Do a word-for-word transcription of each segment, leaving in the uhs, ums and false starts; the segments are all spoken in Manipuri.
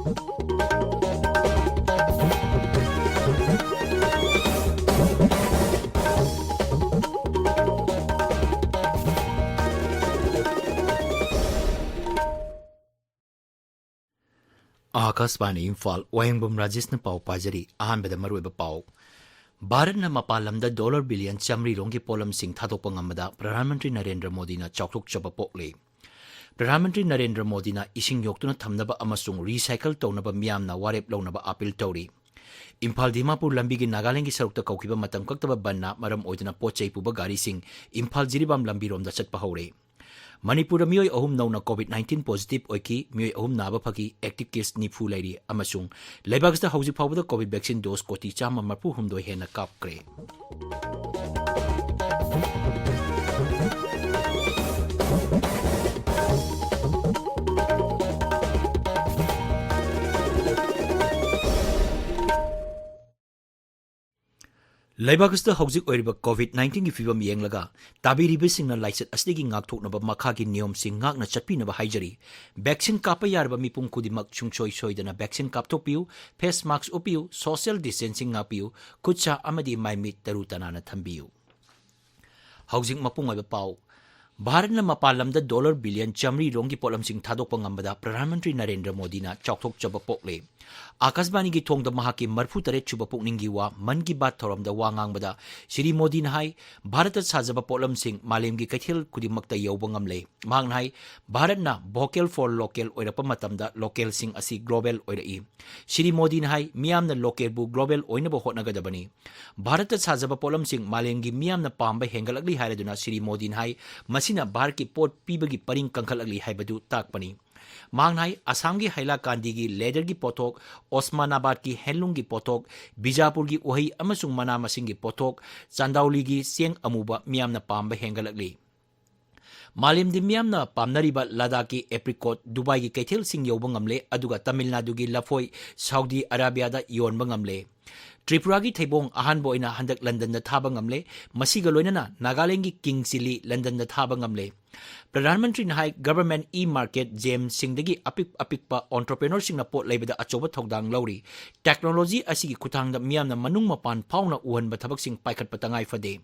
ꯑꯥꯀꯥꯁꯕꯥꯅꯤ ꯏꯝꯐꯥꯜ, ꯋꯥꯍꯦꯡꯕꯝ ꯔꯥꯖꯦꯁꯅ ꯄꯥꯎ ꯄꯥꯖꯔꯤ꯫ ꯑꯍꯥꯟꯕꯗ ꯃꯔꯨꯑꯣꯏꯕ ꯄꯥꯎ꯫ ꯚꯥꯔꯠꯅ ꯃꯄꯥꯟ ꯂꯝꯗ ꯗꯣꯂꯔ ꯕꯤꯂꯤꯌꯟ ꯆꯥꯃꯔꯤ ꯔꯣꯝꯒꯤ ꯄꯣꯠꯂꯝꯁꯤꯡ ꯊꯥꯗꯣꯛꯄ ꯉꯝꯕꯗ ꯄ꯭ꯔꯙꯥꯟ ꯃꯟꯇ꯭ꯔꯤ ꯅꯔꯦꯟꯗ꯭ꯔ ꯃꯣꯗꯤꯅ ꯆꯥꯎꯊꯣꯛꯆꯕ ꯄꯣꯛꯂꯤ꯫ ꯄ꯭ꯔꯙꯥꯟ ꯃꯟꯇ꯭ꯔꯤ ꯅꯔꯦꯟꯗ꯭ꯔ ꯃꯣꯗꯤꯅ ꯏꯁꯤꯡ ꯌꯣꯛꯇꯨꯅ ꯊꯝꯅꯕ ꯑꯃꯁꯨꯡ ꯔꯤꯁꯥꯏꯀꯜ ꯇꯧꯅꯕ ꯃꯤꯌꯥꯝꯅ ꯋꯥꯔꯦꯞ ꯂꯧꯅꯕ ꯑꯥꯄꯤꯜ ꯇꯧꯔꯤ꯫ ꯏꯝꯐꯥꯜ ꯗꯤꯃꯥꯄꯨꯔ ꯂꯝꯕꯤꯒꯤ ꯅꯥꯒꯥꯂꯦꯟꯗꯒꯤ ꯁꯔꯨꯛꯇ ꯀꯧꯈꯤꯕ ꯃꯇꯝ ꯀꯛꯇꯕ ꯕꯟꯅ ꯃꯔꯝ ꯑꯣꯏꯗꯨꯅ ꯄꯣꯠ ꯆꯩ ꯄꯨꯕ ꯒꯥꯔꯤꯁꯤꯡ ꯏꯝꯐꯥꯜ ꯖꯤꯔꯤꯕꯥꯝ ꯂꯝꯕꯤꯔꯣꯝꯗ ꯆꯠꯄ ꯍꯧꯔꯦ꯫ ꯃꯅꯤꯄꯨꯔꯗ ꯃꯤꯑꯣꯏ ꯑꯍꯨꯝ ꯅꯧꯅ ꯀꯣꯚꯤꯗ ꯅꯥꯏꯟꯇꯤꯟ ꯄꯣꯖꯤꯇꯤꯚ ꯑꯣꯏꯈꯤ, ꯃꯤꯑꯣꯏ ꯑꯍꯨꯝ ꯅꯥꯕ ꯐꯈꯤ, ꯑꯦꯛꯇꯤꯚ ꯀꯦꯁ ꯅꯤꯐꯨ ꯂꯩꯔꯤ ꯑꯃꯁꯨꯡ ꯂꯩꯕꯥꯛ ꯑꯁꯤꯗ ꯍꯧꯖꯤꯛ ꯐꯥꯎꯕꯗ ꯀꯣꯚꯤꯗ ꯚꯦꯛꯁꯤꯟ ꯗꯣꯁ ꯀꯣꯇꯤ ꯆꯥꯝꯃ ꯃꯔꯤꯐꯨ ꯍꯨꯝꯗꯣꯏ ꯍꯦꯟꯅ ꯀꯥꯞꯈ꯭ꯔꯦ꯫ ꯂꯩꯕꯥꯛ ꯑꯁꯤꯗ ꯍꯧꯖꯤꯛ ꯑꯣꯏꯔꯤꯕ ꯀꯣꯚꯤꯗ ꯅꯥꯏꯟꯇꯤꯟꯒꯤ ꯐꯤꯕꯝ ꯌꯦꯡꯂꯒ, ꯇꯥꯕꯤꯔꯤꯕꯁꯤꯡꯅ ꯂꯥꯏꯆꯠ ꯑꯁꯤꯗꯒꯤ ꯉꯥꯛꯊꯣꯛꯅꯕ ꯃꯈꯥꯒꯤ ꯅꯤꯌꯣꯝꯁꯤꯡ ꯉꯥꯛꯅ ꯆꯠꯄꯤꯅꯕ ꯍꯥꯏꯖꯔꯤ꯫ ꯚꯦꯛꯁꯤꯟ ꯀꯥꯞꯄ ꯌꯥꯔꯕ ꯃꯤꯄꯨꯝ ꯈꯨꯗꯤꯡꯃꯛ ꯁꯨꯡꯁꯣꯏ ꯁꯣꯏꯗꯅ ꯚꯦꯛꯁꯤꯟ ꯀꯥꯞꯊꯣꯛꯄꯤꯌꯨ, ꯐꯦꯁ ꯃꯥꯁꯛ ꯎꯞꯄꯤꯌꯨ, ꯁꯣꯁꯤꯌꯦꯜ ꯗꯤꯁꯇꯦꯟꯁꯤꯡ ꯉꯥꯛꯄꯤꯌꯨ, ꯈꯨꯠ ꯁꯥ ꯑꯃꯗꯤ ꯃꯥꯏ ꯃꯤꯠ ꯇꯔꯨ ꯇꯅꯥꯟꯅ ꯊꯝꯕꯤꯌꯨ꯫ ꯍꯧꯖꯤꯛ ꯃꯄꯨꯡ ꯑꯣꯏꯕ ꯄꯥꯎ꯫ ꯚꯥꯔꯠꯅ ꯃꯄꯥꯟ ꯂꯝꯗ ꯗꯣꯂꯔ ꯕꯤꯂꯤꯌꯟ ꯆꯥꯃꯔꯤ ꯔꯣꯝꯒꯤ ꯄꯣꯠꯂꯝꯁꯤꯡ ꯊꯥꯗꯣꯛꯄ ꯉꯝꯕꯗ ꯄ꯭ꯔꯙꯥꯟ ꯃꯟꯇ꯭ꯔꯤ ꯅꯔꯦꯟꯗ꯭ꯔ ꯃꯣꯗꯤꯅ ꯆꯥꯎꯊꯣꯛꯆꯕ ꯄꯣꯛꯂꯦ꯫ ꯑꯥꯀꯥꯁꯕꯥꯅꯤꯒꯤ ꯊꯣꯡꯗ ꯃꯍꯥꯛꯀꯤ ꯃꯔꯤꯐꯨ ꯇꯔꯦꯠ ꯁꯨꯕ ꯄꯨꯛꯅꯤꯡꯒꯤ ꯋꯥ ꯃꯟ ꯀꯤ ꯕꯥꯠ ꯊꯧꯔꯝꯗ ꯋꯥ ꯉꯥꯡꯕꯗ ꯁ꯭ꯔꯤ ꯃꯣꯗꯤꯅ ꯍꯥꯏ, ꯚꯥꯔꯠꯇ ꯁꯥꯖꯕ ꯄꯣꯠꯂꯝꯁꯤꯡ ꯃꯥꯂꯦꯝꯒꯤ ꯀꯩꯊꯦꯜ ꯈꯨꯗꯤꯡꯃꯛꯇ ꯌꯧꯕ ꯉꯝꯂꯦ꯫ ꯃꯍꯥꯛꯅ ꯍꯥꯏ, ꯚꯥꯔꯠꯅ vocal for local ꯑꯣꯏꯔꯛꯄ ꯃꯇꯝꯗ ꯂꯣꯀꯦꯜꯁꯤꯡ ꯑꯁꯤ ꯒ꯭ꯂꯣꯕꯦꯜ ꯑꯣꯏꯔꯛꯏ꯫ ꯁ꯭ꯔꯤ ꯃꯣꯗꯤꯅ ꯍꯥꯏ, ꯃꯤꯌꯥꯝꯅ ꯂꯣꯀꯦꯜꯕꯨ ꯒ꯭ꯂꯣꯕꯦꯜ ꯑꯣꯏꯅꯕ ꯍꯣꯠꯅꯒꯗꯕꯅꯤ꯫ ꯚꯥꯔꯠꯇ ꯁꯥꯖꯕ ꯄꯣꯠꯂꯝꯁꯤꯡ ꯃꯥꯂꯦꯝꯒꯤ ꯃꯤꯌꯥꯝꯅ ꯄꯥꯝꯕ ꯍꯦꯟꯒꯠꯂꯛꯂꯤ ꯍꯥꯏꯔꯗꯨꯅ ꯁ꯭ꯔꯤ ꯃꯣꯗꯤꯅ ꯍꯥꯏ, ꯃꯁꯤꯅ ꯚꯥꯔꯠꯀꯤ ꯄꯣꯠ ꯄꯤꯕꯒꯤ ꯄꯔꯤꯡ ꯀꯟꯈꯠꯂꯛꯂꯤ ꯍꯥꯏꯕꯗꯨ ꯇꯥꯛꯄꯅꯤ꯫ ꯃꯍꯥꯛꯅ ꯍꯥꯏ, ꯑꯁꯥꯝꯒꯤ ꯍꯩꯂꯥꯀꯥꯟꯗꯤꯒꯤ ꯂꯦꯗꯔꯒꯤ ꯄꯣꯠꯊꯣꯛ, ꯑꯣꯁꯃꯥꯅꯥꯕꯥꯗꯀꯤ ꯍꯦꯟꯂꯨꯝꯒꯤ ꯄꯣꯠꯊꯣꯛ, ꯕꯤꯖꯥꯄꯨꯔꯒꯤ ꯎꯍꯩ ꯑꯃꯁꯨꯡ ꯃꯅꯥ ꯃꯁꯤꯡꯒꯤ ꯄꯣꯠꯊꯣꯛ, ꯆꯥꯟꯗꯧꯂꯤꯒꯤ ꯆꯦꯡ ꯑꯃꯨꯕ ꯃꯤꯌꯥꯝꯅ ꯄꯥꯝꯕ ꯍꯦꯟꯒꯠꯂꯛꯂꯤ꯫ ꯃꯥꯂꯦꯝꯗ ꯃꯤꯌꯥꯝꯅ ꯄꯥꯝꯅꯔꯤꯕ ꯂꯗꯥꯈꯀꯤ ꯑꯦꯄ꯭ꯔꯤꯀꯣꯠ ꯗꯨꯕꯥꯏꯒꯤ ꯀꯩꯊꯦꯜꯁꯤꯡ ꯌꯧꯕ ꯉꯝꯂꯦ, ꯑꯗꯨꯒ ꯇꯥꯃꯤꯜ ꯅꯥꯗꯨꯒꯤ ꯂꯐꯣꯏ ꯁꯥꯎꯗꯤ ꯑꯔꯥꯕꯤꯌꯥꯗ ꯌꯣꯟꯕ ꯉꯝꯂꯦ꯫ ꯇ꯭ꯔꯤꯄꯨꯔꯥꯒꯤ ꯊꯩꯕꯣꯡ ꯑꯍꯥꯟꯕ ꯑꯣꯏꯅ ꯍꯟꯗꯛ ꯂꯟꯗꯟꯗ ꯊꯥꯕ ꯉꯝꯂꯦ꯫ ꯃꯁꯤꯒ ꯂꯣꯏꯅꯅ ꯅꯥꯒꯥꯂꯦꯟꯗꯒꯤ ꯀꯤꯡ ꯆꯤꯂꯤ ꯂꯟꯗꯟꯗ ꯊꯥꯕ ꯉꯝꯂꯦ꯫ ꯄ꯭ꯔꯙꯥꯟ ꯃꯟꯇ꯭ꯔꯤꯅ ꯍꯥꯏ, ꯒꯚꯔꯟꯃꯦꯟꯠ ꯏ ꯃꯥꯔꯀꯦꯠ ꯖꯦꯝꯁꯤꯡꯗꯒꯤ ꯑꯄꯤꯛ ꯑꯄꯤꯛꯄ ꯑꯣꯟꯇꯔꯄ꯭ꯔꯦꯅꯔꯁꯤꯡꯅ ꯄꯣꯠ ꯂꯩꯕꯗ ꯑꯆꯧꯕ ꯊꯧꯗꯥꯡ ꯂꯧꯔꯤ꯫ ꯇꯦꯛꯅꯣꯂꯣꯖꯤ ꯑꯁꯤꯒꯤ ꯈꯨꯠꯊꯥꯡꯗ ꯃꯤꯌꯥꯝꯅ ꯃꯅꯨꯡ ꯃꯄꯥꯟ ꯐꯥꯎꯅ ꯎꯍꯟꯕ ꯊꯕꯛꯁꯤꯡ ꯄꯥꯏꯈꯠꯄ ꯇꯉꯥꯏ ꯐꯗꯦ꯫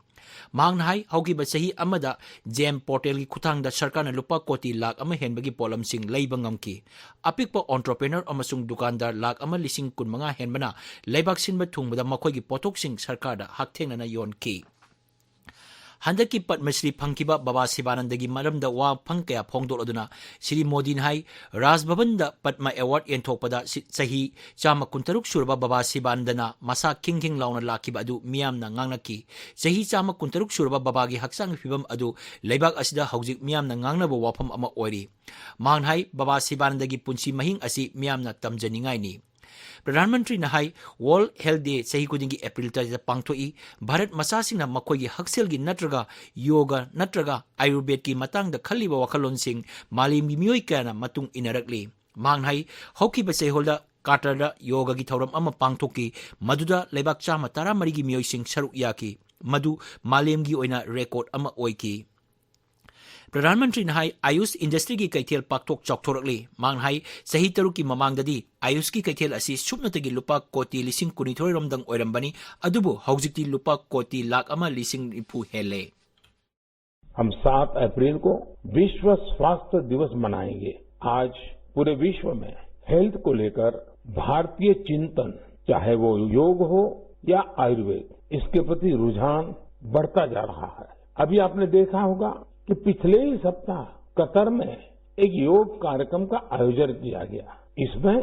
ꯃꯍꯥꯛꯅ ꯍꯥꯏ, ꯍꯧꯈꯤꯕ ꯆꯍꯤ ꯑꯃꯗ ꯖꯦꯝ ꯄꯣꯔꯇꯦꯜꯒꯤ ꯈꯨꯠꯊꯥꯡꯗ ꯁꯔꯀꯥꯔꯅ ꯂꯨꯄꯥ ꯀꯣꯇꯤ ꯂꯥꯈ ꯑꯃ ꯍꯦꯟꯕꯒꯤ ꯄꯣꯠꯂꯝꯁꯤꯡ ꯂꯩꯕ ꯉꯝꯈꯤ꯫ ꯑꯄꯤꯛꯄ ꯑꯣꯟꯇꯔꯄ꯭ꯔꯦꯅꯔ ꯑꯃꯁꯨꯡ ꯗꯨꯀꯥꯟꯗꯥꯔ ꯂꯥꯈ ꯑꯃ ꯂꯤꯁꯤꯡ ꯀꯨꯟꯃꯉꯥ ꯍꯦꯟꯕꯅ ꯂꯩꯕꯥꯛ ꯁꯤꯟꯕ ꯊꯨꯡꯕꯗ ꯃꯈꯣꯏꯒꯤ ꯄꯣꯠꯊꯣꯛꯁꯤꯡ ꯁꯔꯀꯥꯔꯗ ꯍꯛꯊꯦꯡꯅꯅ ꯌꯣꯟꯈꯤ꯫ ꯍꯟꯗꯛꯀꯤ ꯄꯗꯃ ꯁ꯭ꯔꯤ ꯐꯪꯈꯤꯕ ꯕꯕꯥ ꯁꯤꯕꯥꯅꯟꯗꯒꯤ ꯃꯔꯝꯗ ꯋꯥꯐꯝ ꯀꯌꯥ ꯐꯣꯡꯗꯣꯛꯂꯗꯨꯅ ꯁ꯭ꯔꯤ ꯃꯣꯗꯤꯅ ꯍꯥꯏ, ꯔꯥꯖ ꯚꯕꯟꯗ ꯄꯗꯃ ꯑꯦꯋꯥꯔꯗ ꯌꯦꯟꯊꯣꯛꯄꯗ ꯁꯤ-, ꯆꯍꯤ ꯆꯥꯝꯃ ꯀꯨꯟꯇꯔꯨꯛ ꯁꯨꯔꯕ ꯕꯕꯥ ꯁꯤꯕꯥꯅꯟꯗꯅ ꯃꯁꯥ ꯈꯤꯡ ꯈꯤꯡ ꯂꯥꯎꯅ ꯂꯥꯛꯈꯤꯕ ꯑꯗꯨ ꯃꯤꯌꯥꯝꯅ ꯉꯥꯡꯅꯈꯤ꯫ ꯆꯍꯤ ꯆꯥꯝꯃ ꯀꯨꯟꯇꯔꯨꯛ ꯁꯨꯔꯕ ꯕꯕꯥꯒꯤ ꯍꯛꯆꯥꯡꯒꯤ ꯐꯤꯕꯝ ꯑꯗꯨ ꯂꯩꯕꯥꯛ ꯑꯁꯤꯗ ꯍꯧꯖꯤꯛ ꯃꯤꯌꯥꯝꯅ ꯉꯥꯡꯅꯕ ꯋꯥꯐꯝ ꯑꯃ ꯑꯣꯏꯔꯤ꯫ ꯃꯍꯥꯛꯅ ꯍꯥꯏ, ꯕꯕꯥ ꯁꯤꯕꯥꯅꯟꯗꯒꯤ ꯄꯨꯟꯁꯤ ꯃꯍꯤꯡ ꯑꯁꯤ ꯃꯤꯌꯥꯝꯅ ꯇꯝꯖꯅꯤꯡꯉꯥꯏꯅꯤ꯫ ꯄ꯭ꯔꯙꯥꯟ ꯃꯟꯇ꯭ꯔꯤꯅ ꯍꯥꯏ, ꯋꯥꯔꯜꯗ ꯍꯦꯜꯊ ꯗꯦ ꯆꯍꯤ ꯈꯨꯗꯤꯡꯒꯤ ꯑꯦꯄ꯭ꯔꯤꯜ ꯇꯔꯦꯠꯇ ꯄꯥꯡꯊꯣꯛꯏ꯫ ꯚꯥꯔꯠ ꯃꯆꯥꯁꯤꯡꯅ ꯃꯈꯣꯏꯒꯤ ꯍꯛꯁꯦꯜꯒꯤ ꯅꯠꯇ꯭ꯔꯒ ꯌꯣꯒ ꯅꯠꯇ꯭ꯔꯒ ꯑꯥꯌꯨꯔꯕꯦꯗꯀꯤ ꯃꯇꯥꯡꯗ ꯈꯜꯂꯤꯕ ꯋꯥꯈꯜꯂꯣꯟꯁꯤꯡ ꯃꯥꯂꯦꯝꯒꯤ ꯃꯤꯑꯣꯏ ꯀꯌꯥꯅ ꯃꯇꯨꯡ ꯏꯟꯅꯔꯛꯂꯤ꯫ ꯃꯍꯥꯛꯅ ꯍꯥꯏ, ꯍꯧꯈꯤꯕ ꯆꯌꯣꯜꯗ ꯀꯥꯇꯔꯗ ꯌꯣꯒꯒꯤ ꯊꯧꯔꯝ ꯑꯃ ꯄꯥꯡꯊꯣꯛꯈꯤ, ꯃꯗꯨꯗ ꯂꯩꯕꯥꯛ ꯆꯥꯝꯃ ꯇꯔꯥꯃꯔꯤꯒꯤ ꯃꯤꯑꯣꯏꯁꯤꯡ ꯁꯔꯨꯛ ꯌꯥꯈꯤ꯫ ꯃꯗꯨ ꯃꯥꯂꯦꯝꯒꯤ ꯑꯣꯏꯅ ꯔꯦꯀꯣꯔꯗ ꯑꯃ ꯑꯣꯏꯈꯤ꯫ ꯄ꯭ꯔꯙꯥꯟ ꯃꯟꯇ꯭ꯔꯤꯅ ꯍꯥꯏ, ꯑꯌꯨꯁ ꯏꯟꯗꯁꯇ꯭ꯔꯤꯒꯤ ꯀꯩꯊꯦꯜ ꯄꯥꯛꯊꯣꯛ ꯆꯥꯎꯊꯣꯔꯛꯂꯤ꯫ ꯃꯍꯥꯛꯅ ꯍꯥꯏ, ꯆꯍꯤ ꯇꯔꯨꯛꯀꯤ ꯃꯃꯥꯡꯗꯗꯤ ꯑꯌꯨꯁꯀꯤ ꯀꯩꯊꯦꯜ ꯑꯁꯤ ꯁꯨꯞꯅꯇꯒꯤ ꯂꯨꯄꯥ ꯀꯣꯇꯤ ꯂꯤꯁꯤꯡ ꯀꯨꯟꯅꯤꯊꯣꯏ ꯔꯣꯝꯗꯪ ꯑꯣꯏꯔꯝꯕꯅꯤ, ꯑꯗꯨꯕꯨ ꯍꯧꯖꯤꯛꯇꯤ ꯂꯨꯄꯥ ꯀꯣꯇꯤ ꯂꯥꯈ ꯑꯃ ꯂꯤꯁꯤꯡ ꯅꯤꯐꯨ ꯍꯦꯜꯂꯦ꯫ हम सात अप्रैल को विश्व स्वास्थ्य दिवस मनाएंगे। आज पूरे विश्व में हेल्थ को लेकर भारतीय चिंतन, चाहे वो योग हो या आयुर्वेद, इसके प्रति रुझान बढ़ता जा रहा है। अभी आपने देखा होगा कि पिछले ही सप्ताह कतर में एक योग कार्यक्रम का आयोजन किया गया। इसमें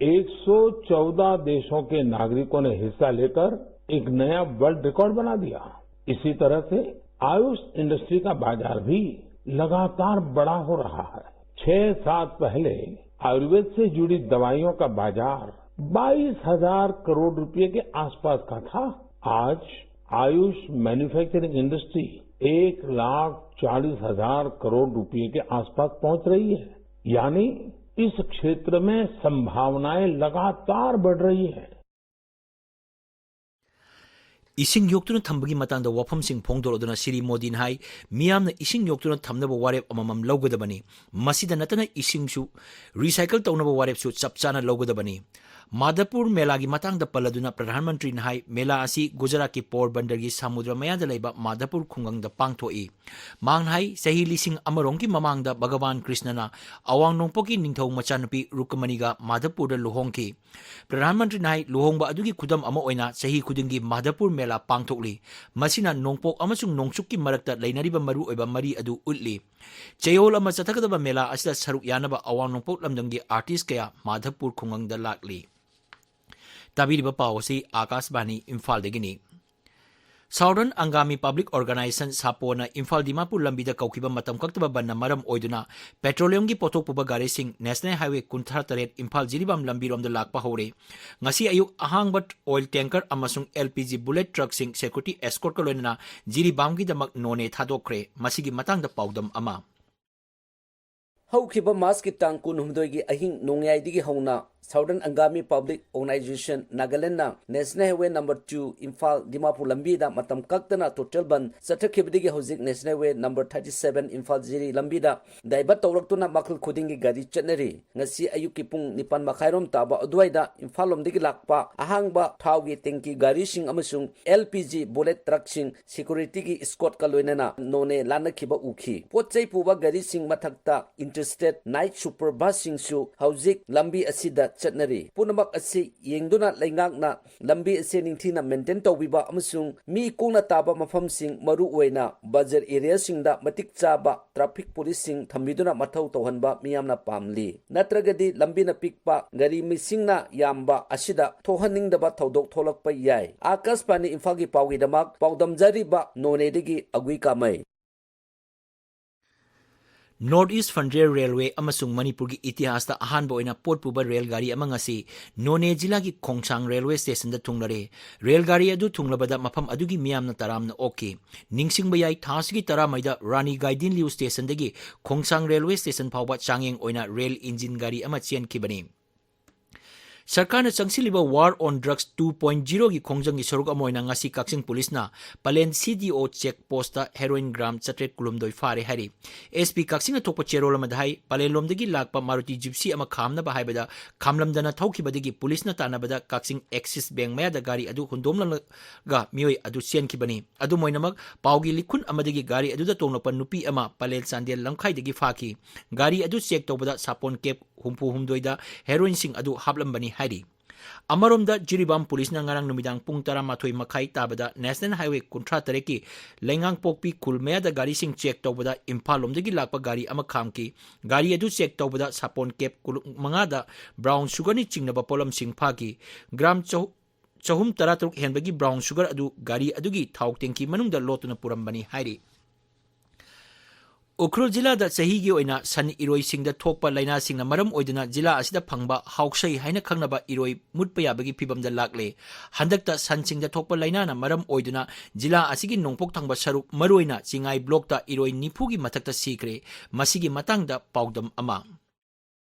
एक सौ चौदह देशों के नागरिकों ने हिस्सा लेकर एक नया वर्ल्ड रिकॉर्ड बना दिया। इसी तरह से आयुष इंडस्ट्री का बाजार भी लगातार बड़ा हो रहा है। छह साल पहले आयुर्वेद से जुड़ी दवाइयों का बाजार बाईस हज़ार करोड़ रुपए के आसपास का था। आज आयुष मैन्युफैक्चरिंग इंडस्ट्री एक लाख चालीस हज़ार करोड़ रुपए के आसपास पहुंच रही है। यानी इस क्षेत्र में संभावनाएं लगातार बढ़ रही हैं। ꯏꯁꯤꯡ ꯌꯣꯛꯇꯨꯅ ꯊꯝꯕꯒꯤ ꯃꯇꯥꯡꯗ ꯋꯥꯐꯝꯁꯤꯡ ꯐꯣꯡꯗꯣꯔꯛꯗꯨꯅ ꯁ꯭ꯔꯤ ꯃꯣꯗꯤꯅ ꯍꯥꯏ, ꯃꯤꯌꯥꯝꯅ ꯏꯁꯤꯡ ꯌꯣꯛꯇꯨꯅ ꯊꯝꯅꯕ ꯋꯥꯔꯦꯞ ꯑꯃꯃꯝ ꯂꯧꯒꯗꯕꯅꯤ꯫ ꯃꯁꯤꯗ ꯅꯠꯇꯅ ꯏꯁꯤꯡꯁꯨ recycle ꯇꯧꯅꯕ ꯋꯥꯔꯦꯞꯁꯨ ꯆꯞ ꯆꯥꯅ ꯂꯧꯒꯗꯕꯅꯤ꯫ ꯃꯥꯙꯕꯄꯨꯔ ꯃꯦꯂꯥꯒꯤ ꯃꯇꯥꯡꯗ ꯄꯜꯂꯗꯨꯅ ꯄ꯭ꯔꯙꯥꯟ ꯃꯟꯇ꯭ꯔꯤꯅ ꯍꯥꯏ, ꯃꯦꯂꯥ ꯑꯁꯤ ꯒꯨꯖꯔꯥꯠꯀꯤ ꯄꯣꯔꯕꯟꯗꯔꯒꯤ ꯁꯃꯨꯗ꯭ꯔ ꯃꯌꯥꯗ ꯂꯩꯕ ꯃꯥꯙꯕꯄꯨꯔ ꯈꯨꯡꯒꯪꯗ ꯄꯥꯡꯊꯣꯛꯏ꯫ ꯃꯍꯥꯛꯅ ꯍꯥꯏ, ꯆꯍꯤ ꯂꯤꯁꯤꯡ ꯑꯃꯔꯣꯝꯒꯤ ꯃꯃꯥꯡꯗ ꯚꯒꯋꯥꯟ ꯀ꯭ꯔꯤꯁꯅꯅ ꯑꯋꯥꯡ ꯅꯣꯡꯄꯣꯛꯀꯤ ꯅꯤꯡꯊꯧ ꯃꯆꯥꯅꯨꯄꯤ ꯔꯨꯛꯃꯅꯤꯒ ꯃꯥꯙꯕꯄꯨꯔꯗ ꯂꯨꯍꯣꯡꯈꯤ꯫ ꯄ꯭ꯔꯙꯥꯟ ꯃꯟꯇ꯭ꯔꯤꯅ ꯍꯥꯏ, ꯂꯨꯍꯣꯡꯕ ꯑꯗꯨꯒꯤ ꯈꯨꯗꯝ ꯑꯃ ꯑꯣꯏꯅ ꯆꯍꯤ ꯈꯨꯗꯤꯡꯒꯤ ꯃꯥꯙꯕꯄꯨꯔ ꯃꯦꯂꯥ ꯄꯥꯡꯊꯣꯛꯂꯤ꯫ ꯃꯁꯤꯅ ꯅꯣꯡꯄꯣꯛ ꯑꯃꯁꯨꯡ ꯅꯣꯡꯆꯨꯞꯀꯤ ꯃꯔꯛꯇ ꯂꯩꯅꯔꯤꯕ ꯃꯔꯨꯑꯣꯏꯕ ꯃꯔꯤ ꯑꯗꯨ ꯎꯠꯂꯤ꯫ ꯆꯌꯣꯜ ꯑꯃ ꯆꯠꯊꯒꯗꯕ ꯃꯦꯂꯥ ꯑꯁꯤꯗ ꯁꯔꯨꯛ ꯌꯥꯅꯕ ꯑꯋꯥꯡ ꯅꯣꯡꯄꯣꯛ ꯂꯝꯗꯝꯒꯤ artist ꯀꯌꯥ ꯃꯥꯙꯕꯄꯨꯔ ꯈꯨꯡꯒꯪꯗ ꯂꯥꯛꯂꯤ꯫ ꯇꯥꯕꯤꯔꯤꯕ ꯄꯥꯎ ꯑꯁꯤ ꯑꯥꯀꯥꯁꯕꯥꯅꯤ ꯏꯝꯐꯥꯜꯗꯒꯤꯅꯤ꯫ Southern Angami Public Organisation, ꯁꯥꯄꯣꯅ Imphal Dimapur ꯂꯝꯕꯤꯗ ꯀꯧꯈꯤꯕ ꯃꯇꯝ ꯀꯛꯇꯕ ꯕꯟꯅ ꯃꯔꯝ ꯑꯣꯏꯗꯨꯅ petroleumꯒꯤ ꯄꯣꯠꯊꯣꯛ ꯄꯨꯕ ꯒꯥꯔꯤꯁꯤꯡ National Highway ꯀꯨꯟꯊ꯭ꯔꯥ ꯇꯔꯦꯠ ꯏꯝꯐꯥꯜ ꯖꯤꯔꯤꯕꯥꯝ ꯂꯝꯕꯤꯔꯣꯝꯗ ꯂꯥꯛꯄ ꯍꯧꯔꯦ꯫ ꯉꯁꯤ ꯑꯌꯨꯛ ꯑꯍꯥꯡꯕ oil tanker ꯑꯃꯁꯨꯡ L P G bullet truckꯁꯤꯡ security escortꯀ ꯂꯣꯏꯅꯅ ꯖꯤꯔꯤꯕꯥꯝꯒꯤꯗꯃꯛ ꯅꯣꯅꯦ ꯊꯥꯗꯣꯛꯈ꯭ꯔꯦ꯫ ꯃꯁꯤꯒꯤ ꯃꯇꯥꯡꯗ ꯄꯥꯎꯗꯝ ꯑꯃ꯫ ꯍꯧꯈꯤꯕ ꯃꯥꯔꯆꯀꯤ ꯇꯥꯡ ꯀꯨꯟꯍꯨꯝꯗꯣꯏꯒꯤ ꯑꯍꯤꯡ ꯅꯣꯡꯌꯥꯏꯗꯒꯤ ꯍꯧꯅ Southern Angami Public Organisation, ꯅꯥꯒꯥꯂꯦꯟꯗꯅ National Highway number two Imphal Dimapur ꯂꯝꯕꯤꯗ ꯃꯇꯝ ꯀꯛꯇꯅ total ꯕꯟ ꯆꯠꯊꯈꯤꯕꯗꯒꯤ ꯍꯧꯖꯤꯛ National Highway number thirty seven Imphal ꯖꯤꯔꯤ ꯂꯝꯕꯤꯗ divert ꯇꯧꯔꯛꯇꯨꯅ ꯃꯈꯜ ꯈꯨꯗꯤꯡꯒꯤ ꯒꯥꯔꯤ ꯆꯠꯅꯔꯤ꯫ ꯉꯁꯤ ꯑꯌꯨꯛꯀꯤ ꯄꯨꯡ ꯅꯤꯄꯥꯟ ꯃꯈꯥꯏꯔꯣꯝ ꯇꯥꯕ ꯑꯗꯨꯋꯥꯏꯗ ꯏꯝꯐꯥꯜ ꯂꯣꯝꯗꯒꯤ ꯂꯥꯛꯄ ꯑꯍꯥꯡꯕ ꯊꯥꯎꯒꯤ tanky ꯒꯥꯔꯤꯁꯤꯡ ꯑꯃꯁꯨꯡ L P G bullet truckꯁꯤꯡ securityꯒꯤ escortꯀ ꯂꯣꯏꯅꯅ ꯅꯣꯅꯦ ꯂꯥꯟꯅꯈꯤꯕ ꯎꯈꯤ꯫ ꯄꯣꯠ ꯆꯩ ꯄꯨꯕ ꯒꯥꯔꯤꯁꯤꯡ ꯃꯊꯛꯇ interstate night super busꯁꯤꯡꯁꯨ ꯍꯧꯖꯤꯛ ꯂꯝꯕꯤ ꯑꯁꯤꯗ ꯆꯠꯅꯔꯤ꯫ ꯄꯨꯝꯅꯃꯛ ꯑꯁꯤ ꯌꯦꯡꯗꯨꯅ ꯂꯩꯉꯥꯛꯅ ꯂꯝꯕꯤ ꯑꯁꯤ ꯅꯤꯡꯊꯤꯅ maintain ꯇꯧꯕꯤꯕ ꯑꯃꯁꯨꯡ ꯃꯤ ꯀꯨꯡꯅ ꯇꯥꯕ ꯃꯐꯝꯁꯤꯡ, ꯃꯔꯨꯑꯣꯏꯅ ꯕꯖꯥꯔ areaꯁꯤꯡꯗ ꯃꯇꯤꯛ ꯆꯥꯕ traffic policeꯁꯤꯡ ꯊꯝꯕꯤꯗꯨꯅ ꯃꯊꯧ ꯇꯧꯍꯟꯕ ꯃꯤꯌꯥꯝꯅ ꯄꯥꯝꯂꯤ꯫ ꯅꯠꯇ꯭ꯔꯒꯗꯤ ꯂꯝꯕꯤꯅ ꯄꯤꯛꯄ, ꯒꯥꯔꯤ ꯃꯤꯁꯤꯡꯅ ꯌꯥꯝꯕ ꯑꯁꯤꯗ ꯊꯣꯛꯍꯟꯅꯤꯡꯗꯕ ꯊꯧꯗꯣꯛ ꯊꯣꯛꯂꯛꯄ ꯌꯥꯏ꯫ ꯑꯥꯀꯥꯁꯕꯥꯅꯤ ꯏꯝꯐꯥꯜꯒꯤ ꯄꯥꯎꯒꯤꯗꯃꯛ ꯄꯥꯎꯗꯝꯖꯔꯤꯕ ꯅꯣꯅꯦꯗꯒꯤ ꯑꯒꯨꯏ ꯀꯥꯃꯩ꯫ North East Frontier Railway ꯑꯃꯁꯨꯡ ꯃꯅꯤꯄꯨꯔꯒꯤ ꯏꯇꯤꯍꯥꯁꯇ ꯑꯍꯥꯟꯕ ꯑꯣꯏꯅ ꯄꯣꯠ ꯄꯨꯕ ꯔꯦꯜ ꯒꯥꯔꯤ ꯑꯃ ꯉꯁꯤ ꯅꯣꯅꯦ ꯖꯤꯂꯥꯒꯤ ꯈꯣꯡꯁꯥꯡ railway stationꯗ ꯊꯨꯡꯂꯔꯦ꯫ ꯔꯦꯜ ꯒꯥꯔꯤ ꯑꯗꯨ ꯊꯨꯡꯂꯕꯗ ꯃꯐꯝ ꯑꯗꯨꯒꯤ ꯃꯤꯌꯥꯝꯅ ꯇꯔꯥꯝꯅ ꯑꯣꯛꯈꯤ꯫ ꯅꯤꯡꯁꯤꯡꯕ ꯌꯥꯏ, ꯊꯥ ꯑꯁꯤꯒꯤ ꯇꯔꯥꯃꯔꯤꯗ ꯔꯥꯅꯤ ꯒꯥꯏꯗꯤꯟꯂꯤꯌꯨ stationꯗꯒꯤ ꯈꯣꯡꯁꯥꯡ railway station ꯐꯥꯎꯕ ꯆꯥꯡꯌꯦꯡ ꯑꯣꯏꯅ ꯔꯦꯜ ꯏꯟꯖꯤꯟ ꯒꯥꯔꯤ ꯑꯃ ꯆꯦꯟꯈꯤꯕꯅꯤ꯫ ꯁꯔꯀꯥꯔꯅ ꯆꯪꯁꯤꯜꯂꯤꯕ War on Drugs two point zero ꯒꯤ ꯈꯣꯡꯖꯪꯒꯤ ꯁꯔꯨꯛ ꯑꯃ ꯑꯣꯏꯅ ꯉꯁꯤ ꯀꯛꯆꯤꯡ ꯄꯨꯂꯤꯁꯅ plan C D O check post heroin gram ꯆꯥꯇ꯭ꯔꯦꯠ ꯀꯨꯟꯍꯨꯝꯗꯣꯏ ꯐꯥꯔꯦ ꯍꯥꯏꯔꯤ꯫ S P ꯀꯛꯆꯤꯡꯅ ꯊꯣꯛꯄ ꯆꯦꯔꯣꯜ ꯑꯃꯗ ꯍꯥꯏ, ꯄꯂꯦꯟꯂꯣꯝꯗꯒꯤ ꯂꯥꯛꯄ Maruti Gypsy ꯑꯃ ꯈꯥꯝꯅꯕ ꯍꯥꯏꯕꯗ ꯈꯥꯝꯂꯝꯗꯅ ꯊꯧꯈꯤꯕꯗꯒꯤ ꯄꯨꯂꯤꯁꯅ ꯇꯥꯟꯅꯕꯗ ꯀꯛꯆꯤꯡ Axis Bank ꯃꯌꯥꯗ ꯒꯥꯔꯤ ꯑꯗꯨ ꯍꯨꯟꯗꯣꯛꯂꯝꯂꯒ ꯃꯤꯑꯣꯏ ꯑꯗꯨ ꯆꯦꯟꯈꯤꯕꯅꯤ꯫ ꯑꯗꯨꯝ ꯑꯣꯏꯅꯃꯛ, ꯄꯥꯎꯒꯤ ꯂꯤꯈꯨꯟ ꯑꯃꯗꯒꯤ ꯒꯥꯔꯤ ꯑꯗꯨꯗ ꯇꯣꯡꯂꯛꯄ ꯅꯨꯄꯤ ꯑꯃ ꯄꯂꯦꯜ ꯆꯥꯟꯗꯦꯜ ꯂꯝꯈꯥꯏꯗꯒꯤ ꯐꯥꯈꯤ꯫ ꯒꯥꯔꯤ ꯑꯗꯨ check ꯇꯧꯕꯗ ꯁꯥꯄꯣꯟ cap ꯍꯨꯝꯐꯨ ꯍꯨꯝꯗꯣꯏꯗ heroinꯁꯤꯡ ꯑꯗꯨ ꯍꯥꯞꯂꯝꯕꯅꯤ ꯍꯥꯏꯔꯤ꯫ ꯑꯃꯔꯣꯝꯗ, ꯖꯤꯔꯤꯕꯥꯝ ꯄꯨꯂꯤꯁꯅ ꯉꯔꯥꯡ ꯅꯨꯃꯤꯗꯥꯡ ꯄꯨꯡ ꯇꯔꯥꯃꯥꯊꯣꯏ ꯃꯈꯥꯏ ꯇꯥꯕꯗ National Highway ꯀꯨꯟꯊ꯭ꯔꯥ ꯇꯔꯦꯠꯀꯤ ꯂꯩꯉꯥꯡꯄꯣꯛꯄꯤ ꯈꯨꯜ ꯃꯌꯥꯗ ꯒꯥꯔꯤꯁꯤꯡ check ꯇꯧꯕꯗ ꯏꯝꯐꯥꯜ ꯂꯣꯝꯗꯒꯤ ꯂꯥꯛꯄ ꯒꯥꯔꯤ ꯑꯃ ꯈꯥꯝꯈꯤ꯫ ꯒꯥꯔꯤ ꯑꯗꯨ check ꯇꯧꯕꯗ ꯁꯥꯄꯣꯟ cap ꯀꯨꯟꯃꯉꯥꯗ brown sugarꯅ ꯆꯤꯡꯅꯕ ꯄꯣꯠꯂꯝꯁꯤꯡ ꯐꯥꯈꯤ꯫ gram ꯆꯍꯨꯝ ꯇꯔꯥꯇꯔꯨꯛ ꯍꯦꯟꯕꯒꯤ brown sugar ꯑꯗꯨ ꯒꯥꯔꯤ ꯑꯗꯨꯒꯤ ꯊꯥꯎ tanki ꯃꯅꯨꯡꯗ ꯂꯣꯠꯇꯨꯅ ꯄꯨꯔꯝꯕꯅꯤ ꯍꯥꯏꯔꯤ꯫ ꯎꯈ꯭ꯔꯨꯜ ꯖꯤꯂꯥꯗ ꯆꯍꯤꯒꯤ ꯑꯣꯏꯅ ꯁꯟ ꯏꯔꯣꯏꯁꯤꯡꯗ ꯊꯣꯛꯄ ꯂꯥꯏꯅꯥꯁꯤꯡꯅ ꯃꯔꯝ ꯑꯣꯏꯗꯨꯅ ꯖꯤꯂꯥ ꯑꯁꯤꯗ ꯐꯪꯕ ꯍꯥꯎꯁꯩ ꯍꯥꯏꯅ ꯈꯪꯅꯕ ꯏꯔꯣꯏ ꯃꯨꯠꯄ ꯌꯥꯕꯒꯤ ꯐꯤꯕꯝꯗ ꯂꯥꯛꯂꯦ꯫ ꯍꯟꯗꯛꯇ ꯁꯟꯁꯤꯡꯗ ꯊꯣꯛꯄ ꯂꯥꯏꯅꯥꯅ ꯃꯔꯝ ꯑꯣꯏꯗꯨꯅ ꯖꯤꯂꯥ ꯑꯁꯤꯒꯤ ꯅꯣꯡꯄꯣꯛ ꯊꯪꯕ ꯁꯔꯨꯛ, ꯃꯔꯨꯑꯣꯏꯅ ꯆꯤꯡꯉꯥꯏ blockꯇ ꯏꯔꯣꯏ ꯅꯤꯐꯨꯒꯤ ꯃꯊꯛꯇ ꯁꯤꯈ꯭ꯔꯦ꯫ ꯃꯁꯤꯒꯤ ꯃꯇꯥꯡꯗ ꯄꯥꯎꯗꯝ ꯑꯃ꯫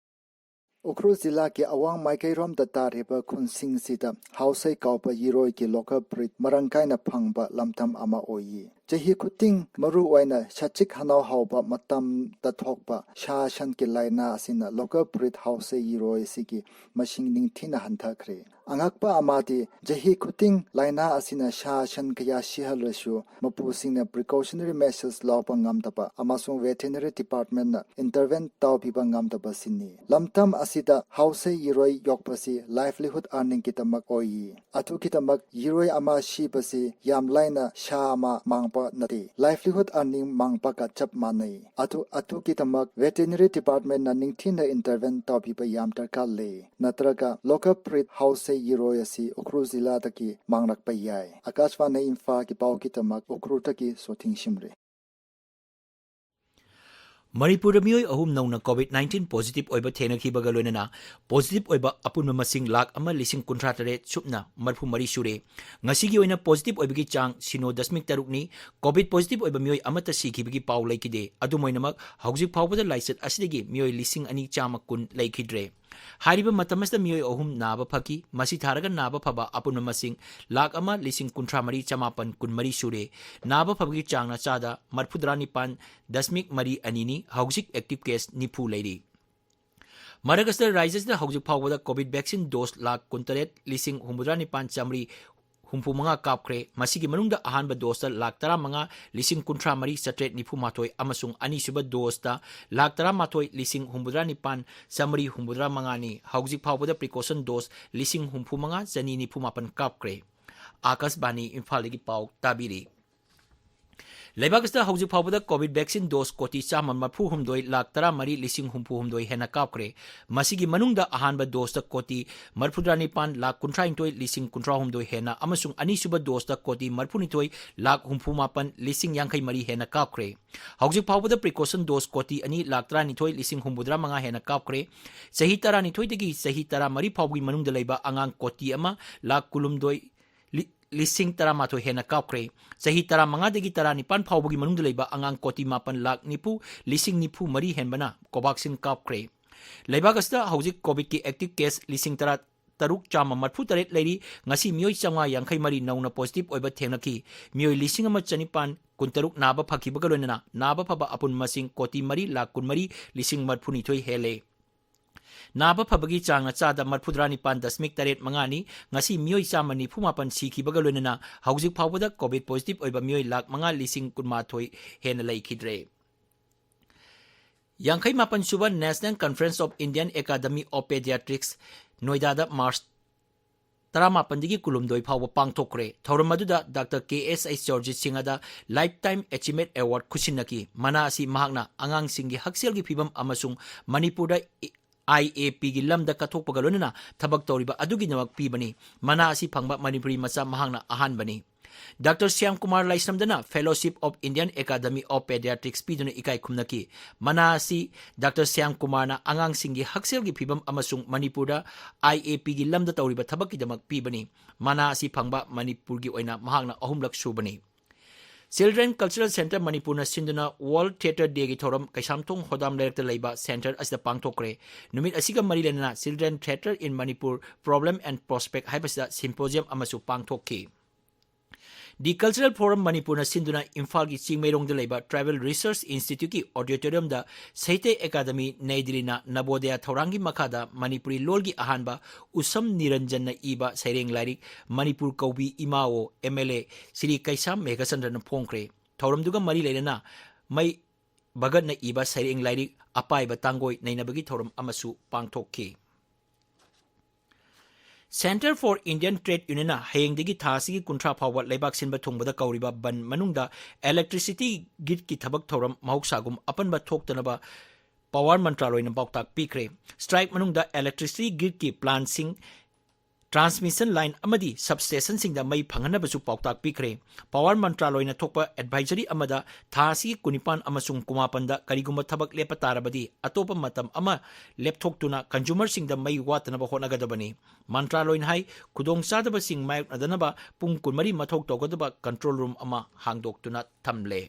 ꯎꯈ꯭ꯔꯨꯜ ꯖꯤꯂꯥꯒꯤ ꯑꯋꯥꯡ ꯃꯥꯏꯀꯩꯔꯣꯝꯗ ꯇꯥꯔꯤꯕ ꯈꯨꯟꯁꯤꯡꯁꯤꯗ ꯍꯥꯎꯁꯩ ꯀꯧꯕ ꯏꯔꯣꯏꯒꯤ local breed ꯃꯔꯥꯡ ꯀꯥꯏꯅ ꯐꯪꯕ ꯂꯝꯗꯝ ꯑꯃ ꯑꯣꯏꯌꯦ꯫ ꯆꯍꯤ ꯈꯨꯗꯤꯡ, ꯃꯔꯨ ꯑꯣꯏꯅ ꯁꯖꯤꯛ ꯍꯅꯥꯎ ꯍꯧꯕ ꯃꯇꯝꯗ ꯊꯣꯛꯄ ꯁꯥ ꯁꯟꯒꯤ ꯂꯥꯏꯅꯥ ꯑꯁꯤꯅ local breed ꯍꯥꯎꯁꯩ ꯏꯔꯣꯏ ꯑꯁꯤꯒꯤ ꯃꯁꯤꯡ ꯅꯤꯡꯊꯤꯅ ꯍꯟꯊꯈ꯭ꯔꯦ꯫ ꯑꯉꯛꯄ ꯑꯃꯗꯤ, ꯆꯍꯤ ꯈꯨꯗꯤꯡ ꯂꯥꯏꯅꯥ ꯑꯁꯤꯅ ꯁꯥ ꯁꯟ ꯀꯌꯥ ꯁꯤꯍꯜꯂꯁꯨ, ꯃꯄꯨꯁꯤꯡꯅ precautionary measures ꯂꯧꯕ ꯉꯝꯗꯕ ꯑꯃꯁꯨꯡ veterinary departmentꯅ intervene ꯇꯧꯕꯤꯕ ꯉꯝꯗꯕꯁꯤꯅꯤ꯫ ꯂꯝꯗꯝ ꯑꯁꯤꯗ ꯍꯥꯎꯁꯩ ꯏꯔꯣꯏ ꯌꯣꯛꯄꯁꯤ livelihood earningꯒꯤꯗꯃꯛ ꯑꯣꯏꯌꯦ꯫ ꯑꯗꯨꯒꯤꯗꯃꯛ ꯏꯔꯣꯏ ꯑꯃ ꯁꯤꯕꯁꯤ ꯌꯥꯝ ꯂꯥꯏꯅ ꯁꯥ ꯑꯃ ꯃꯥꯡꯕ ꯅꯠꯇꯦ꯫ Livelihood earning ꯃꯥꯡꯕꯒ ꯆꯞ ꯃꯥꯟꯅꯩ꯫ ꯑꯗꯨ, ꯑꯗꯨꯒꯤꯗꯃꯛ veterinary departmentꯅ ꯅꯤꯡꯊꯤꯅ intervene ꯇꯧꯕꯤꯕ ꯌꯥꯝ ꯗꯔꯀꯥꯔ ꯂꯩ꯫ ꯅꯠꯇ꯭ꯔꯒ local breed ꯍꯥꯎꯁꯩ ꯏꯔꯣꯏ ꯑꯁꯤ ꯎꯈ꯭ꯔꯨꯜ ꯖꯤꯂꯥꯗꯒꯤ ꯃꯥꯡꯂꯛꯄ ꯌꯥꯏ꯫ ꯑꯀꯥꯁꯕꯥꯅꯤ ꯏꯝꯐꯥꯜꯒꯤ ꯄꯥꯎꯒꯤꯗꯃꯛ ꯎꯈ꯭ꯔꯨꯜꯗꯒꯤ ꯁꯣꯊꯤꯡ ꯁꯤꯝꯔꯦ꯫ ꯃꯅꯤꯄꯨꯔꯗ ꯃꯤꯑꯣꯏ ꯑꯍꯨꯝ ꯅꯧꯅ COVID nineteen positive ꯑꯣꯏꯕ ꯊꯦꯡꯅꯈꯤꯕꯒ ꯂꯣꯏꯅꯅ positive ꯑꯣꯏꯕ ꯑꯄꯨꯟꯕ ꯃꯁꯤꯡ ꯂꯥꯈ ꯑꯃ ꯂꯤꯁꯤꯡ ꯀꯨꯟꯊ꯭ꯔꯥ ꯇꯔꯦꯠ ꯁꯨꯞꯅ ꯃꯔꯤꯐꯨ ꯃꯔꯤ ꯁꯨꯔꯦ꯫ ꯉꯁꯤꯒꯤ ꯑꯣꯏꯅ positive ꯑꯣꯏꯕꯒꯤ ꯆꯥꯡ ꯁꯤꯅꯣ ꯗꯁꯃꯤꯛ ꯇꯔꯨꯛꯅꯤ꯫ COVID positive ꯑꯣꯏꯕ ꯃꯤꯑꯣꯏ ꯑꯃꯠꯇ ꯁꯤꯈꯤꯕꯒꯤ ꯄꯥꯎ ꯂꯩꯈꯤꯗꯦ꯫ ꯑꯗꯨꯝ ꯑꯣꯏꯅꯃꯛ, ꯍꯧꯖꯤꯛ ꯐꯥꯎꯕꯗ ꯂꯥꯏꯆꯠ ꯑꯁꯤꯗꯒꯤ ꯃꯤꯑꯣꯏ ꯂꯤꯁꯤꯡ ꯑꯅꯤ ꯆꯥꯝꯃ ꯀꯨꯟ ꯂꯩꯈꯤꯗ꯭ꯔꯦ꯫ ꯍꯥꯏꯔꯤꯕ ꯃꯇꯝ ꯑꯁꯤꯗ ꯃꯤꯑꯣꯏ ꯑꯍꯨꯝ ꯅꯥꯕ ꯐꯈꯤ꯫ ꯃꯁꯤ ꯊꯥꯔꯒ ꯅꯥꯕ ꯐꯕ ꯑꯄꯨꯟꯕ ꯃꯁꯤꯡ ꯂꯥꯈ ꯑꯃ ꯂꯤꯁꯤꯡ ꯀꯨꯟꯊ꯭ꯔꯥ ꯃꯔꯤ ꯆꯃꯥꯄꯟ ꯀꯨꯟꯃꯔꯤ ꯁꯨꯔꯦ꯫ ꯅꯥꯕ ꯐꯕꯒꯤ ꯆꯥꯡꯅ ꯆꯥꯗ ꯃꯔꯤꯐꯨꯇꯔꯥ ꯅꯤꯄꯥꯟ ꯗꯁꯃꯤꯛ ꯃꯔꯤ ꯑꯅꯤꯅꯤ꯫ ꯍꯧꯖꯤꯛ active case ꯅꯤꯐꯨ ꯂꯩꯔꯤ꯫ ꯃꯔꯛ ꯑꯁꯤꯗ ꯔꯥꯖ꯭ꯌ ꯑꯁꯤꯗ ꯍꯧꯖꯤꯛ ꯐꯥꯎꯕꯗ COVID vaccine dose ꯂꯥꯈ ꯀꯨꯟꯇꯔꯦꯠ ꯂꯤꯁꯤꯡ ꯍꯨꯝꯐꯨꯇꯔꯥ ꯅꯤꯄꯥꯟ ꯆꯥꯃꯔꯤ ꯍꯨꯝꯐꯨ ꯃꯉꯥ ꯀꯥꯞꯈ꯭ꯔꯦ꯫ ꯃꯁꯤꯒꯤ ꯃꯅꯨꯡꯗ ꯑꯍꯥꯟꯕ doseꯇ ꯂꯥꯈ ꯇꯔꯥꯃꯉꯥ ꯂꯤꯁꯤꯡ ꯀꯨꯟꯊ꯭ꯔꯥ ꯃꯔꯤ ꯆꯥꯇ꯭ꯔꯦꯠ ꯅꯤꯐꯨ ꯃꯥꯊꯣꯏ ꯑꯃꯁꯨꯡ ꯑꯅꯤꯁꯨꯕ doseꯇ ꯂꯥꯈ ꯇꯔꯥꯃꯥꯊꯣꯏ ꯂꯤꯁꯤꯡ ꯍꯨꯝꯐꯨꯇꯔꯥ ꯅꯤꯄꯥꯟ ꯆꯥꯃꯔꯤ ꯍꯨꯝꯐꯨꯇꯔꯥ ꯃꯉꯥꯅꯤ꯫ ꯍꯧꯖꯤꯛ ꯐꯥꯎꯕꯗ precaution dose ꯂꯤꯁꯤꯡ ꯍꯨꯝꯐꯨ ꯃꯉꯥ ꯆꯅꯤ ꯅꯤꯐꯨ ꯃꯥꯄꯟ ꯀꯥꯞꯈ꯭ꯔꯦ꯫ ꯑꯥꯀꯥꯁꯕꯥꯅꯤ ꯏꯝꯐꯥꯜꯗꯒꯤ ꯄꯥꯎ ꯇꯥꯕꯤꯔꯤ꯫ ꯂꯩꯕꯥꯛ ꯑꯁꯤꯗ ꯍꯧꯖꯤꯛ ꯐꯥꯎꯕꯗ COVID vaccine dose ꯀꯣꯇꯤ ꯆꯥꯝꯃ ꯃꯔꯤꯐꯨ ꯍꯨꯝꯗꯣꯏ ꯂꯥꯈ ꯇꯔꯥꯃꯔꯤ ꯂꯤꯁꯤꯡ ꯍꯨꯝꯐꯨ ꯍꯨꯝꯗꯣꯏ ꯍꯦꯟꯅ ꯀꯥꯞꯈ꯭ꯔꯦ꯫ ꯃꯁꯤꯒꯤ ꯃꯅꯨꯡꯗ ꯑꯍꯥꯟꯕ doseꯇ ꯀꯣꯇꯤ ꯃꯔꯤꯐꯨꯇꯔꯥ ꯅꯤꯄꯥꯟ ꯂꯥꯈ ꯀꯨꯟꯊ꯭ꯔꯥ ꯅꯤꯊꯣꯏ ꯂꯤꯁꯤꯡ ꯀꯨꯟꯊ꯭ꯔꯥ ꯍꯨꯝꯗꯣꯏ ꯍꯦꯟꯅ ꯑꯃꯁꯨꯡ ꯑꯅꯤꯁꯨꯕ doseꯇ ꯀꯣꯇꯤ ꯃꯔꯤꯐꯨꯅꯤꯊꯣꯏ ꯂꯥꯈ ꯍꯨꯝꯐꯨ ꯃꯥꯄꯟ ꯂꯤꯁꯤꯡ ꯌꯥꯡꯈꯩ ꯃꯔꯤ ꯍꯦꯟꯅ ꯀꯥꯞꯈ꯭ꯔꯦ꯫ ꯍꯧꯖꯤꯛ ꯐꯥꯎꯕꯗ precaution dose ꯀꯣꯇꯤ ꯑꯅꯤ ꯂꯥꯈ ꯇꯔꯥꯅꯤꯊꯣꯏ ꯂꯤꯁꯤꯡ ꯍꯨꯝꯐꯨꯇꯔꯥ ꯃꯉꯥ ꯍꯦꯟꯅ ꯀꯥꯞꯈ꯭ꯔꯦ꯫ ꯆꯍꯤ ꯇꯔꯥꯅꯤꯊꯣꯏꯗꯒꯤ ꯆꯍꯤ ꯇꯔꯥꯃꯔꯤ ꯐꯥꯎꯕꯒꯤ ꯃꯅꯨꯡꯗ ꯂꯩꯕ ꯑꯉꯥꯡ ꯀꯣꯇꯤ ꯑꯃ ꯂꯥꯈ ꯀꯨꯟꯍꯨꯝꯗꯣꯏ ꯂꯤ-, ꯂꯤꯁꯤꯡ ꯇꯔꯥꯃꯥꯊꯣꯏ ꯍꯦꯟꯅ ꯀꯥꯞꯈ꯭ꯔꯦ꯫ ꯆꯍꯤ ꯇꯔꯥꯃꯉꯥꯗꯒꯤ ꯇꯔꯥꯅꯤꯄꯥꯟ ꯐꯥꯎꯕꯒꯤ ꯃꯅꯨꯡꯗ ꯂꯩꯕ ꯑꯉꯥꯡ ꯀꯣꯇꯤ ꯃꯥꯄꯟ ꯂꯥꯈ ꯅꯤꯐꯨ ꯂꯤꯁꯤꯡ ꯅꯤꯐꯨ ꯃꯔꯤ ꯍꯦꯟꯕꯅ Covaxin ꯀꯥꯞꯈ꯭ꯔꯦ꯫ ꯂꯩꯕꯥꯛ ꯑꯁꯤꯗ ꯍꯧꯖꯤꯛ COVIDꯀꯤ active case ꯂꯤꯁꯤꯡ ꯇꯔꯥ ꯇꯔꯨꯛ ꯆꯥꯝꯃ ꯃꯔꯤꯐꯨ ꯇꯔꯦꯠ ꯂꯩꯔꯤ꯫ ꯉꯁꯤ ꯃꯤꯑꯣꯏ ꯆꯥꯝꯃꯉꯥ ꯌꯥꯡꯈꯩ ꯃꯔꯤ ꯅꯧꯅ positive ꯑꯣꯏꯕ ꯊꯦꯡꯅꯈꯤ꯫ ꯃꯤꯑꯣꯏ ꯂꯤꯁꯤꯡ ꯑꯃ ꯆꯅꯤꯄꯥꯟ ꯀꯨꯟꯇꯔꯨꯛ ꯅꯥꯕ ꯐꯈꯤꯕꯒ ꯂꯣꯏꯅꯅ ꯅꯥꯕ ꯐꯕ ꯑꯄꯨꯟꯕ ꯃꯁꯤꯡ ꯀꯣꯇꯤ ꯃꯔꯤ ꯂꯥꯈ ꯀꯨꯟꯃꯔꯤ ꯂꯤꯁꯤꯡ ꯃꯔꯤꯐꯨꯅꯤꯊꯣꯏ ꯍꯦꯜꯂꯦ꯫ ꯅꯥꯕ ꯐꯕꯒꯤ ꯆꯥꯡꯅ ꯆꯥꯗ ꯃꯔꯤꯐꯨꯇꯔꯥ ꯅꯤꯄꯥꯟ ꯗꯁꯃꯤꯛ ꯇꯔꯦꯠ ꯃꯉꯥꯅꯤ꯫ ꯉꯁꯤ ꯃꯤꯑꯣꯏ ꯆꯥꯝꯃ ꯅꯤꯐꯨ ꯃꯥꯄꯟ ꯁꯤꯈꯤꯕꯒ ꯂꯣꯏꯅꯅ ꯍꯧꯖꯤꯛ ꯐꯥꯎꯕꯗ COVID positive ꯑꯣꯏꯕ ꯃꯤꯑꯣꯏ ꯂꯥꯈ ꯃꯉꯥ ꯂꯤꯁꯤꯡ ꯀꯨꯟꯃꯥꯊꯣꯏ ꯍꯦꯟꯅ ꯂꯩꯈꯤꯗ꯭ꯔꯦ꯫ ꯌꯥꯡꯈꯩ ꯃꯥꯄꯟ ꯁꯨꯕ National Conference of Indian Academy of Pediatrics ꯅꯣꯏꯗꯥꯗ ꯃꯥꯔꯆ ꯇꯔꯥꯃꯥꯄꯟꯗꯒꯤ ꯀꯨꯟꯍꯨꯝꯗꯣꯏ ꯐꯥꯎꯕ ꯄꯥꯡꯊꯣꯛꯈ꯭ꯔꯦ꯫ ꯊꯧꯔꯝ ꯑꯗꯨꯗ ꯗꯥꯛꯇꯔ ꯀꯦ ꯑꯦꯁ ꯑꯩꯆ ꯖꯣꯔꯖꯤꯠ ꯁꯤꯡ ꯑꯗ Lifetime Achievement Award ꯈꯨꯠꯁꯤꯟꯅꯈꯤ꯫ ꯃꯅꯥ ꯑꯁꯤ ꯃꯍꯥꯛꯅ ꯑꯉꯥꯡꯁꯤꯡꯒꯤ ꯍꯛꯁꯦꯜꯒꯤ ꯐꯤꯕꯝ ꯑꯃꯁꯨꯡ ꯃꯅꯤꯄꯨꯔꯗ IAPꯒꯤ ꯂꯝꯗ ꯀꯠꯊꯣꯛꯄꯒ ꯂꯣꯏꯅꯅ ꯊꯕꯛ ꯇꯧꯔꯤꯕ ꯑꯗꯨꯒꯤꯗꯃꯛ ꯄꯤꯕꯅꯤ꯫ ꯃꯅꯥ ꯑꯁꯤ ꯐꯪꯕ ꯃꯅꯤꯄꯨꯔꯤ ꯃꯆꯥ ꯃꯍꯥꯛꯅ ꯑꯍꯥꯟꯕꯅꯤ꯫ ꯗꯥꯛꯇꯔ ꯁ꯭ꯌꯥꯝ ꯀꯨꯃꯥꯔ ꯂꯥꯏꯁ꯭ꯔꯝꯗꯅ Fellowship of Indian Academy of Pediatrics ꯄꯤꯗꯨꯅ ꯏꯀꯥꯏ ꯈꯨꯝꯅꯈꯤ꯫ ꯃꯅꯥ ꯑꯁꯤ ꯗꯥꯛꯇꯔ ꯁ꯭ꯌꯥꯝ ꯀꯨꯃꯥꯔꯅ ꯑꯉꯥꯡꯁꯤꯡꯒꯤ ꯍꯛꯁꯦꯜꯒꯤ ꯐꯤꯕꯝ ꯑꯃꯁꯨꯡ ꯃꯅꯤꯄꯨꯔꯗ IAPꯒꯤ ꯂꯝꯗ ꯇꯧꯔꯤꯕ ꯊꯕꯛꯀꯤꯗꯃꯛ ꯄꯤꯕꯅꯤ꯫ ꯃꯅꯥ ꯑꯁꯤ ꯐꯪꯕ ꯃꯅꯤꯄꯨꯔꯒꯤ ꯑꯣꯏꯅ ꯃꯍꯥꯛꯅ ꯑꯍꯨꯝꯂꯛ ꯁꯨꯕꯅꯤ꯫ Children Cultural Centre ꯃꯅꯤꯄꯨꯔꯅ ꯁꯤꯟꯗꯨꯅ World Theatre Dayꯒꯤ ꯊꯧꯔꯝ ꯀꯩꯁꯥꯝꯊꯣꯡ ꯍꯣꯗꯥꯝ ꯂꯩꯔꯛꯇ ꯂꯩꯕ centre ꯑꯁꯤꯗ ꯄꯥꯡꯊꯣꯛꯈ꯭ꯔꯦ꯫ ꯅꯨꯃꯤꯠ ꯑꯁꯤꯒ ꯃꯔꯤ ꯂꯩꯅꯅ Children Theatre in Manipur Problem and Prospect ꯍꯥꯏꯕꯁꯤꯗ symposium ꯑꯃꯁꯨ ꯄꯥꯡꯊꯣꯛꯈꯤ꯫ The Cultural Forum ꯃꯅꯤꯄꯨꯔꯅ ꯁꯤꯟꯗꯨꯅ ꯏꯝꯐꯥꯜꯒꯤ ꯆꯤꯡꯃꯩꯔꯣꯡꯗ ꯂꯩꯕ Tribal Research Instituteꯀꯤ auditoriumꯗ ꯁꯥꯍꯤꯇ꯭ꯌ ꯑꯦꯀꯥꯗꯃꯤ ꯅꯩ ꯗꯤꯜꯂꯤꯅ ꯅꯕꯣꯗꯌ ꯊꯧꯔꯥꯡꯒꯤ ꯃꯈꯥꯗ ꯃꯅꯤꯄꯨꯔꯤ ꯂꯣꯜꯒꯤ ꯑꯍꯥꯟꯕ ꯎꯁꯝ ꯅꯤꯔꯟꯖꯟꯅ ꯏꯕ ꯁꯩꯔꯦꯡ ꯂꯥꯏꯔꯤꯛ ꯃꯅꯤꯄꯨꯔ ꯀꯧꯕꯤ ꯏꯃꯥꯑꯣ MLA ꯁ꯭ꯔꯤ ꯀꯩꯁꯥꯝ ꯃꯦꯘꯆꯟꯗ꯭ꯔꯅ ꯐꯣꯡꯈ꯭ꯔꯦ꯫ ꯊꯧꯔꯝꯗꯨꯒ ꯃꯔꯤ ꯂꯩꯅꯅ ꯃꯩ ꯚꯒꯠꯅ ꯏꯕ ꯁꯩꯔꯦꯡ ꯂꯥꯏꯔꯤꯛ ꯑꯄꯥꯏꯕ ꯇꯥꯡꯒꯣꯏ ꯅꯩꯅꯕꯒꯤ ꯊꯧꯔꯝ ꯑꯃꯁꯨ ꯄꯥꯡꯊꯣꯛꯈꯤ꯫ Centre for Indian Trade Unionꯅ ꯍꯌꯦꯡꯗꯒꯤ ꯊꯥ ꯑꯁꯤꯒꯤ ꯀꯨꯟꯊ꯭ꯔꯥ ꯐꯥꯎꯕ ꯂꯩꯕꯥꯛ ꯁꯤꯟꯕ ꯊꯨꯡꯕꯗ ꯀꯧꯔꯤꯕ ꯕꯟ ꯃꯅꯨꯡꯗ electricity gridꯀꯤ ꯊꯕꯛ ꯊꯧꯔꯝ ꯃꯍꯧꯁꯥꯒꯨꯝ ꯑꯄꯟꯕ ꯊꯣꯛꯇꯅꯕ power ꯃꯟꯇ꯭ꯔꯥꯂꯣꯏꯅ ꯄꯥꯎꯇꯥꯛ ꯄꯤꯈ꯭ꯔꯦ꯫ Strike ꯃꯅꯨꯡꯗ electricity gridꯀꯤ plantꯁꯤꯡ, transmission line ꯑꯃꯗꯤ substationꯁꯤꯡꯗ ꯃꯩ ꯐꯪꯍꯟꯅꯕꯁꯨ ꯄꯥꯎꯇꯥꯛ ꯄꯤꯈ꯭ꯔꯦ꯫ Power ꯃꯟꯇ꯭ꯔꯥꯂꯣꯏꯅ ꯊꯣꯛꯄ advisory ꯑꯃꯗ ꯊꯥ ꯑꯁꯤꯒꯤ ꯀꯨꯟꯅꯤꯄꯥꯟ ꯑꯃꯁꯨꯡ ꯀꯨꯟꯃꯥꯄꯟꯗ ꯀꯔꯤꯒꯨꯝꯕ ꯊꯕꯛ ꯂꯦꯞꯄ ꯇꯥꯔꯕꯗꯤ ꯑꯇꯣꯞꯄ ꯃꯇꯝ ꯑꯃ ꯂꯦꯞꯊꯣꯛꯇꯨꯅ consumerꯁꯤꯡꯗ ꯃꯩ ꯋꯥꯠꯇꯅꯕ ꯍꯣꯠꯅꯒꯗꯕꯅꯤ꯫ ꯃꯟꯇ꯭ꯔꯥꯂꯣꯏꯅ ꯍꯥꯏ, ꯈꯨꯗꯣꯡꯆꯥꯗꯕꯁꯤꯡ ꯃꯥꯌꯣꯛꯅꯗꯅꯕ ꯄꯨꯡ ꯀꯨꯟꯃꯔꯤ ꯃꯊꯧ ꯇꯧꯒꯗꯕ control room ꯑꯃ ꯍꯥꯡꯗꯣꯛꯇꯨꯅ ꯊꯝꯂꯦ꯫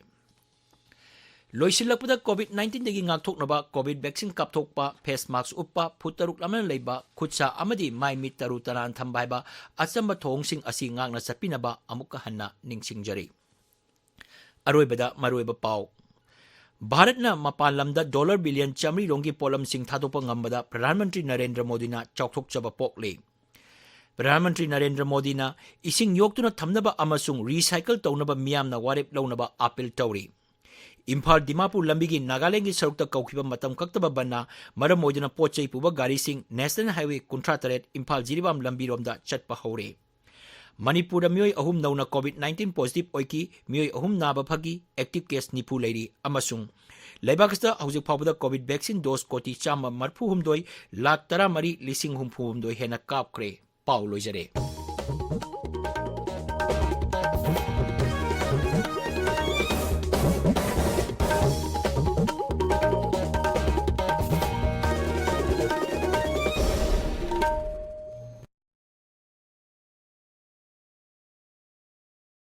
ꯂꯣꯏꯁꯤꯜꯂꯛꯄꯗ COVID nineteen ꯗꯒꯤ ꯉꯥꯛꯊꯣꯛꯅꯕ COVID vaccine ꯀꯥꯞꯊꯣꯛꯄ, face mask ꯎꯞꯄ, ꯐꯨꯠ ꯇꯔꯨꯛ ꯂꯥꯞꯅꯅ ꯂꯩꯕ, ꯈꯨꯠ ꯁꯥ ꯑꯃꯗꯤ ꯃꯥꯏ ꯃꯤꯠ ꯇꯔꯨ ꯇꯅꯥꯟ ꯊꯝꯕ ꯍꯥꯏꯕ ꯑꯆꯝꯕ ꯊꯧꯑꯣꯡꯁꯤꯡ ꯑꯁꯤ ꯉꯥꯛꯅ ꯆꯠꯄꯤꯅꯕ ꯑꯃꯨꯛꯀ ꯍꯟꯅ ꯅꯤꯡꯁꯤꯡꯖꯔꯤ꯫ ꯑꯔꯣꯏꯕꯗ ꯃꯔꯨꯑꯣꯏꯕ ꯄꯥꯎ꯫ ꯚꯥꯔꯠꯅ ꯃꯄꯥꯟ ꯂꯝꯗ dollar billion ꯆꯥꯃꯔꯤ ꯔꯣꯝꯒꯤ ꯄꯣꯠꯂꯝꯁꯤꯡ ꯊꯥꯗꯣꯛꯄ ꯉꯝꯕꯗ ꯄ꯭ꯔꯙꯥꯟ ꯃꯟꯇ꯭ꯔꯤ ꯅꯔꯦꯟꯗ꯭ꯔ ꯃꯣꯗꯤꯅ ꯆꯥꯎꯊꯣꯛꯆꯕ ꯄꯣꯛꯂꯤ꯫ ꯄ꯭ꯔꯙꯥꯟ ꯃꯟꯇ꯭ꯔꯤ ꯅꯔꯦꯟꯗ꯭ꯔ ꯃꯣꯗꯤꯅ ꯏꯁꯤꯡ ꯌꯣꯛꯇꯨꯅ ꯊꯝꯅꯕ ꯑꯃꯁꯨꯡ recycle ꯇꯧꯅꯕ ꯃꯤꯌꯥꯝꯅ ꯋꯥꯔꯦꯞ ꯂꯧꯅꯕ appeal ꯇꯧꯔꯤ꯫ ꯏꯝꯐꯥꯜ ꯗꯤꯃꯥꯄꯨꯔ ꯂꯝꯕꯤꯒꯤ ꯅꯥꯒꯥꯂꯦꯟꯒꯤ ꯁꯔꯨꯛꯇ ꯀꯧꯈꯤꯕ ꯃꯇꯝ ꯀꯛꯇꯕ ꯕꯟꯅ ꯃꯔꯝ ꯑꯣꯏꯗꯨꯅ ꯄꯣꯠ ꯆꯩ ꯄꯨꯕ ꯒꯥꯔꯤꯁꯤꯡ National Highway ꯀꯨꯟꯊ꯭ꯔꯥ ꯇꯔꯦꯠ ꯏꯝꯐꯥꯜ ꯖꯤꯔꯤꯕꯥꯝ ꯂꯝꯕꯤꯔꯣꯝꯗ ꯆꯠꯄ ꯍꯧꯔꯦ꯫ ꯃꯅꯤꯄꯨꯔꯗ ꯃꯤꯑꯣꯏ ꯑꯍꯨꯝ ꯅꯧꯅ COVID nineteen positive ꯑꯣꯏꯈꯤ, ꯃꯤꯑꯣꯏ ꯑꯍꯨꯝ ꯅꯥꯕ ꯐꯈꯤ, active case ꯅꯤꯐꯨ ꯂꯩꯔꯤ, ꯑꯃꯁꯨꯡ ꯂꯩꯕꯥꯛ ꯑꯁꯤꯗ ꯍꯧꯖꯤꯛ ꯐꯥꯎꯕꯗ COVID vaccine dose ꯀꯣꯇꯤ ꯆꯥꯝꯃ ꯃꯔꯤꯐꯨ ꯍꯨꯝꯗꯣꯏ ꯂꯥꯈ ꯇꯔꯥꯃꯔꯤ ꯂꯤꯁꯤꯡ ꯍꯨꯝꯐꯨ ꯍꯨꯝꯗꯣꯏ ꯍꯦꯟꯅ ꯀꯥꯞꯈ꯭ꯔꯦ꯫ ꯄꯥꯎ ꯂꯣꯏꯖꯔꯦ꯫